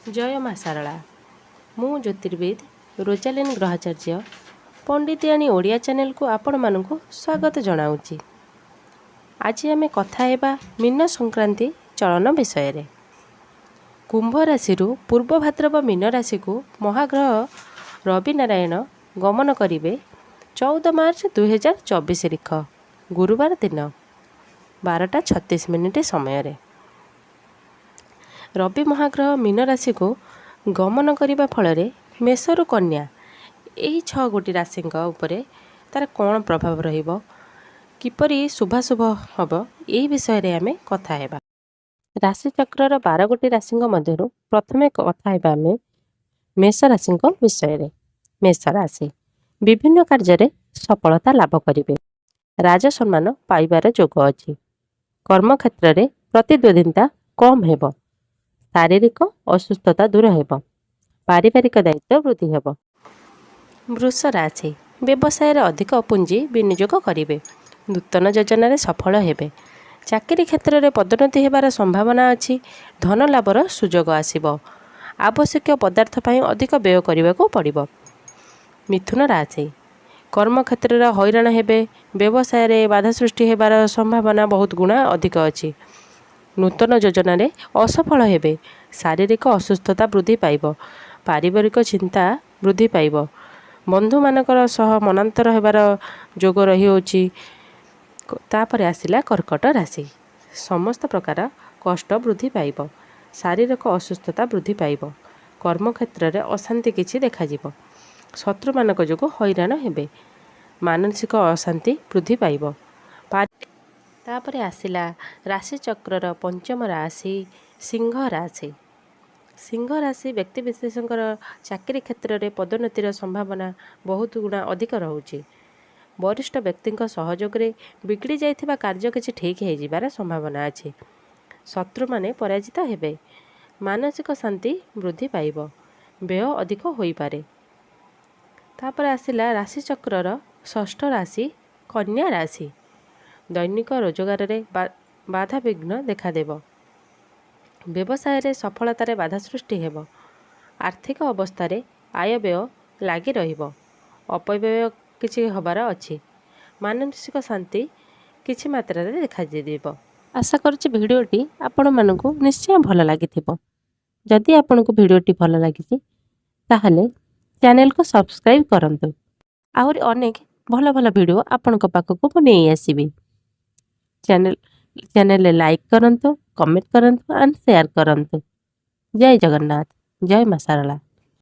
ଜୟ ମା ଶାରଳା। ମୁଁ ଜ୍ୟୋତିର୍ବିଦ ରୋଜାଲିନ୍ ଗ୍ରହାଚାର୍ଯ୍ୟ, ପଣ୍ଡିତିଆଣୀ ଓଡ଼ିଆ ଚ୍ୟାନେଲକୁ ଆପଣମାନଙ୍କୁ ସ୍ୱାଗତ ଜଣାଉଛି। ଆଜି ଆମେ କଥା ହେବା ମୀନ ସଂକ୍ରାନ୍ତି ଚଳନ ବିଷୟରେ। କୁମ୍ଭ ରାଶିରୁ ପୂର୍ବ ଭାଦ୍ରବ ମୀନ ରାଶିକୁ ମହାଗ୍ରହ ରବିନାରାୟଣ ଗମନ କରିବେ 14 ମାର୍ଚ୍ଚ 2024 ତାରିଖ ଗୁରୁବାର ଦିନ 12ଟା 36 ମିନିଟ୍ ସମୟରେ। ରବି ମହାଗ୍ରହ ମୀନ ରାଶିକୁ ଗମନ କରିବା ଫଳରେ ମେଷରୁ କନ୍ୟା ଏହି ଛଅ ଗୋଟି ରାଶିଙ୍କ ଉପରେ ତାର କ'ଣ ପ୍ରଭାବ ରହିବ, କିପରି ଶୁଭାଶୁଭ ହେବ, ଏହି ବିଷୟରେ ଆମେ କଥା ହେବା। ରାଶିଚକ୍ରର 12 ଗୋଟି ରାଶିଙ୍କ ମଧ୍ୟରୁ ପ୍ରଥମେ କଥା ହେବା ଆମେ ମେଷ ରାଶିଙ୍କ ବିଷୟରେ। ମେଷ ରାଶି, ବିଭିନ୍ନ କାର୍ଯ୍ୟରେ ସଫଳତା ଲାଭ କରିବେ। ରାଜସମ୍ମାନ ପାଇବାର ଯୋଗ ଅଛି। କର୍ମକ୍ଷେତ୍ରରେ ପ୍ରତିଦ୍ୱନ୍ଦିତା କମ୍ ହେବ। ଶାରୀରିକ ଅସୁସ୍ଥତା ଦୂର ହେବ। ପାରିବାରିକ ଦାୟିତ୍ୱ ବୃଦ୍ଧି ହେବ। ବୃଷ ରାଶି, ବ୍ୟବସାୟରେ ଅଧିକ ପୁଞ୍ଜି ବିନିଯୋଗ କରିବେ। ନୂତନ ଯୋଜନାରେ ସଫଳ ହେବେ। ଚାକିରି କ୍ଷେତ୍ରରେ ପଦୋନ୍ନତି ହେବାର ସମ୍ଭାବନା ଅଛି। ଧନ ଲାଭର ସୁଯୋଗ ଆସିବ। ଆବଶ୍ୟକୀୟ ପଦାର୍ଥ ପାଇଁ ଅଧିକ ବ୍ୟୟ କରିବାକୁ ପଡ଼ିବ। ମିଥୁନ ରାଶି, କର୍ମକ୍ଷେତ୍ରରେ ହଇରାଣ ହେବେ। ବ୍ୟବସାୟରେ ବାଧା ସୃଷ୍ଟି ହେବାର ସମ୍ଭାବନା ବହୁତ ଗୁଣା ଅଧିକ ଅଛି। ନୂତନ ଯୋଜନାରେ ଅସଫଳ ହେବେ। ଶାରୀରିକ ଅସୁସ୍ଥତା ବୃଦ୍ଧି ପାଇବ। ପାରିବାରିକ ଚିନ୍ତା ବୃଦ୍ଧି ପାଇବ। ବନ୍ଧୁମାନଙ୍କର ସହ ମନାନ୍ତର ହେବାର ଯୋଗ ରହିଅଛି। ତାପରେ ଆସିଲା କର୍କଟ ରାଶି। ସମସ୍ତ ପ୍ରକାର କଷ୍ଟ ବୃଦ୍ଧି ପାଇବ। ଶାରୀରିକ ଅସୁସ୍ଥତା ବୃଦ୍ଧି ପାଇବ। କର୍ମକ୍ଷେତ୍ରରେ ଅଶାନ୍ତି କିଛି ଦେଖାଯିବ। ଶତ୍ରୁମାନଙ୍କ ଯୋଗୁଁ ହଇରାଣ ହେବେ। ମାନସିକ ଅଶାନ୍ତି ବୃଦ୍ଧି ପାଇବ। ତାପରେ ଆସିଲା ରାଶିଚକ୍ରର ପଞ୍ଚମ ରାଶି ସିଂହ ରାଶି। ସିଂହ ରାଶି ବ୍ୟକ୍ତିବିଶେଷଙ୍କର ଚାକିରି କ୍ଷେତ୍ରରେ ପଦୋନ୍ନତିର ସମ୍ଭାବନା ବହୁତ ଗୁଣା ଅଧିକ ରହୁଛି। ବରିଷ୍ଠ ବ୍ୟକ୍ତିଙ୍କ ସହଯୋଗରେ ବିଗିଡ଼ି ଯାଇଥିବା କାର୍ଯ୍ୟ କିଛି ଠିକ୍ ହେଇଯିବାର ସମ୍ଭାବନା ଅଛି। ଶତ୍ରୁମାନେ ପରାଜିତ ହେବେ। ମାନସିକ ଶାନ୍ତି ବୃଦ୍ଧି ପାଇବ। ବ୍ୟୟ ଅଧିକ ହୋଇପାରେ। ତାପରେ ଆସିଲା ରାଶିଚକ୍ରର ଷଷ୍ଠ ରାଶି କନ୍ୟା ରାଶି। ଦୈନିକ ରୋଜଗାରରେ ବାଧାବିଘ୍ନ ଦେଖାଦେବ। ବ୍ୟବସାୟରେ ସଫଳତାରେ ବାଧା ସୃଷ୍ଟି ହେବ। ଆର୍ଥିକ ଅବସ୍ଥାରେ ଆୟ ବ୍ୟୟ ଲାଗି ରହିବ। ଅପବ୍ୟୟ କିଛି ହେବାର ଅଛି। ମାନସିକ ଶାନ୍ତି କିଛି ମାତ୍ରାରେ ଦେଖାଯିବ। ଆଶା କରୁଛି ଭିଡ଼ିଓଟି ଆପଣମାନଙ୍କୁ ନିଶ୍ଚୟ ଭଲ ଲାଗିଥିବ। ଯଦି ଆପଣଙ୍କୁ ଭିଡ଼ିଓଟି ଭଲ ଲାଗିଛି, ତାହେଲେ ଚ୍ୟାନେଲକୁ ସବସ୍କ୍ରାଇବ୍ କରନ୍ତୁ। ଆହୁରି ଅନେକ ଭଲ ଭଲ ଭିଡ଼ିଓ ଆପଣଙ୍କ ପାଖକୁ ମୁଁ ନେଇ ଆସିବି। ଚ୍ୟାନେଲରେ ଲାଇକ୍ କରନ୍ତୁ, କମେଣ୍ଟ କରନ୍ତୁ ଆଣ୍ଡ ସେୟାର କରନ୍ତୁ। ଜୟ ଜଗନ୍ନାଥ, ଜୟ ମା ଶାରଳା।